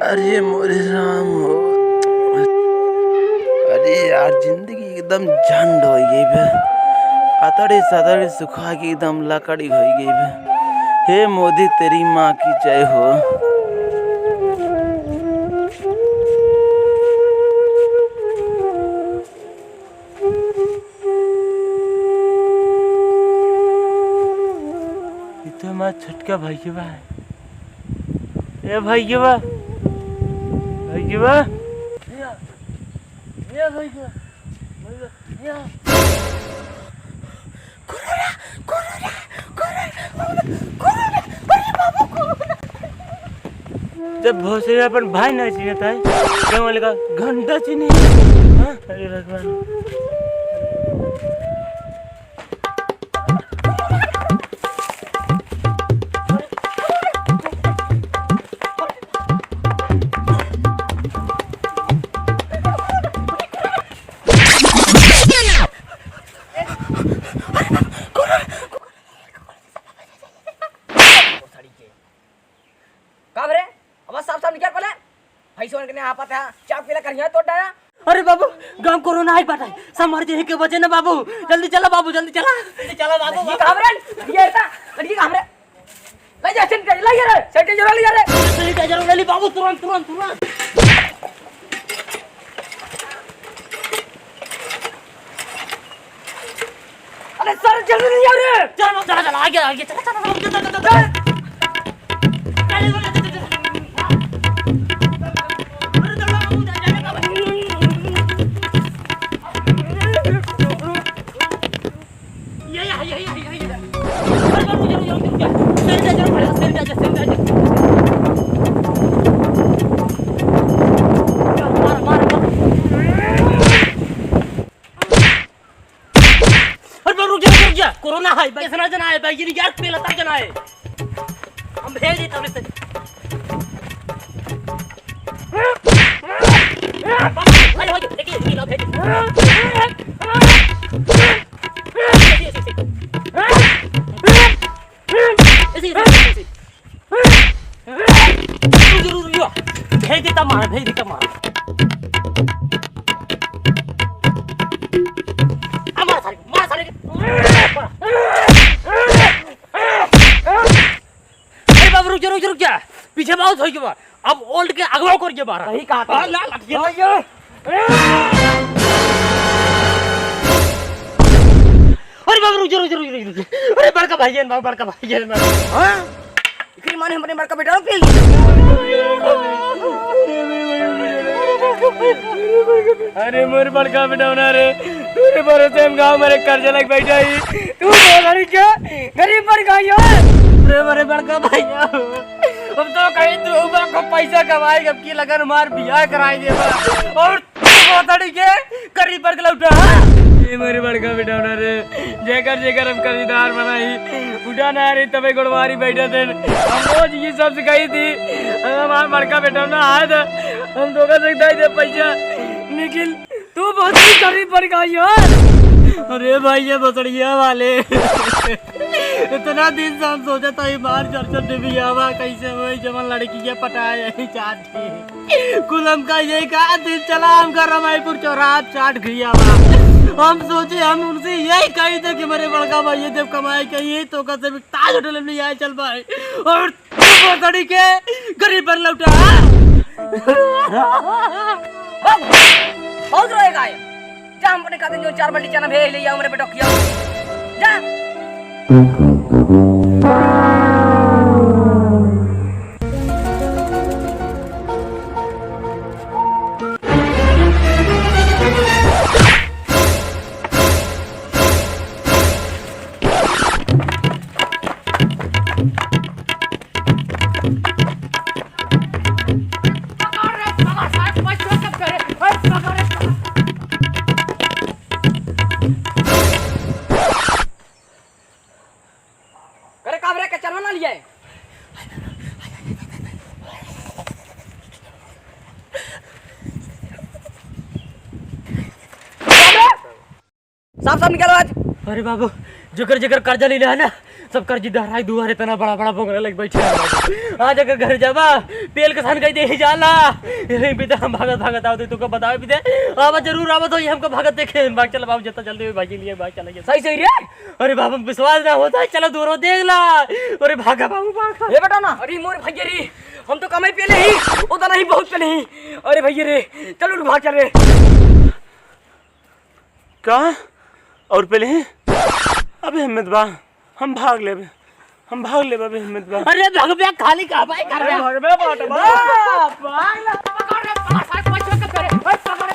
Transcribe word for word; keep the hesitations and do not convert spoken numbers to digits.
अरे मोरे राम हो। अरे यार, जिंदगी एकदम झंड होइ गई बे। अतड़ी सतड़ी सुखा के एकदम लकड़ी होइ गई बे। हे मोदी, तेरी माँ की जय हो। ई तो हमार छोटका भइया बा। ए भइया बा, भइया बा। ए भइया, भइया, भइया। कोरोना, कोरोना, कोरोना, कोरोना, अरे बाबू, कोरोना। जब भोसड़ी अपन भाई ना चिन्हत है, जब वाले का घंटा चिन्ही। हाँ? अरे भगवान। का रे? अब साफ साफ निकल पले। भैंसों के ने आपत है, चाप पीला करिया तोड़ डाया। अरे बाबू, गाँव कोरोना आई बाटे, सब मर जाए के बचे ना बाबू। जल्दी चला बाबू, जल्दी चला। जल्दी चला बाबू। ये काम रे, ये ऐसा, ये काम रे। ले जा sanitizer, ले जा रे, sanitizer ले जा रे। Sanitizer ले ली बाबू, तुरंत, तुरंत, तुरंत। अरे सर, जल्दी नहीं आ रहे। चल, चल, चल, आगे, आगे, चल, चल, चल, चल, चल, चल। ये, ये, ये, ये, ये, ये। अरे, रुक जा, रुक जा, रुक जा। Sanitizer, sanitizer, sanitizer। मार, मार, मार। अरे बाबू, रुक जा, रुक जा, रुक जा। कोरोना है भाई, इतना जना है भाई, ये यार, पहला तक जना है। हम भेज देते हैं, अरे भाई, देखिए, देखिए, लो, भेज देते हैं। ऐसे, ऐसे, ऐसे। ऐसे, ऐसे, ऐसे, ऐसे। रुक, रुक, रुक, रुक। भेज देता मार, भेज देता मार। आ, मार सारे, मार सारे। अरे बाबू, रुक जा, रुक जा, रुक जा। पीछे बहुत होइ गवा। अब old के अगवा कर के मारा। सही कहा हाँ, तुमने। ला, लाठी। अरे बाबू, रुक जा, रुक जा, रुक जा, रुक जा। अरे बड़का भाई, ये बाबू, बड़का भाई, ये बाबू। हाँ? इकरी माने हमरे बड़का बेटा पे। अरे मोर बड़का बेटा ना रे, तोरे भरोसे हम गाँव में एक कर्जा लग बैठा ही। तू बोल रही क्या? गरीब बन गई हो। अरे मोरे बड़का भैया, हम तो कहीं तू बा को पैसा कमाए, अब की लगन मार बियाह कराए दे बा। और तू बोतड़ी के गरीब बन के लौटा। ये मोरे बड़का बेटा ना रे, जेकर जेकर हम कर्जदार बनाई, उठा ना रे, तबे गोड़वारी बैठा थे। हम रोज ये सब सिखाई थी। हमार बड़का बेटा ना आए थे, हम धोखा से दे दे पैसा, लेकिन तू बहुत ही गरीब बन गई हो। अरे भाई, ये बसड़िया वाले, इतना दिन से हम सोचा था, ये मार चढ़ चढ़ देवी आवा, कैसे वही जवन लड़की के पटाए यही चाहती। कुल हमका यही कहा, दिन चला हमका रमाईपुर चौराहा चाट गया बा। हम सोचे, हम उनसे यही कही थे कि मेरे बड़का भाई, ये जब कमाए कहीं तो कैसे भी ताज होटल में ले आए चल भाई। और तू भोसड़ी के गरीब पर लौटा। बहुत रोएगा ये। जा हम अपने खाते जो चार बाल्टी चना भेज ले आओ मेरे बेटा किया। जा। करे काम रे, के चलवा ना लिए। साफ साफ निकालो आज। अरे बाबू, जेकर जेकर कर्जा ले है ना, सब कर जी दहराई दुआरे तना बड़ा बड़ा बोंगले लग बैठे हैं। आज अगर घर जाबा, पेल के सान कह दे ही जाला। यही भी तो हम भागत भागत आवत, तुमको बतावे भी दे। आवा जरूर आवत हो, ये हमको भागत देखे। भाग चला बाबू, जितना जल्दी हुई भागी लिए, भाग चला गया। सही सही रे। अरे बाबू, विश्वास ना होता है, चलो दूर देख ला। अरे भागा बाबू, भागा। ये बेटा ना। अरे मोर भैया रे, हम तो कमाई पेले ही, उतना ही बहुत पेले ही। अरे भैया रे, चलो भाग चल रे। का? और पेले ही? अबे हिम्मत बा, हम भाग लेबे, हम भाग लेबे, अबे हिम्मत बा। अरे भगवे खाली का भाई घर में। भगवे बाटवा। भाग ले, पकड़ रे, पकड़, साथ में छोड़ के करे। ओए, पकड़।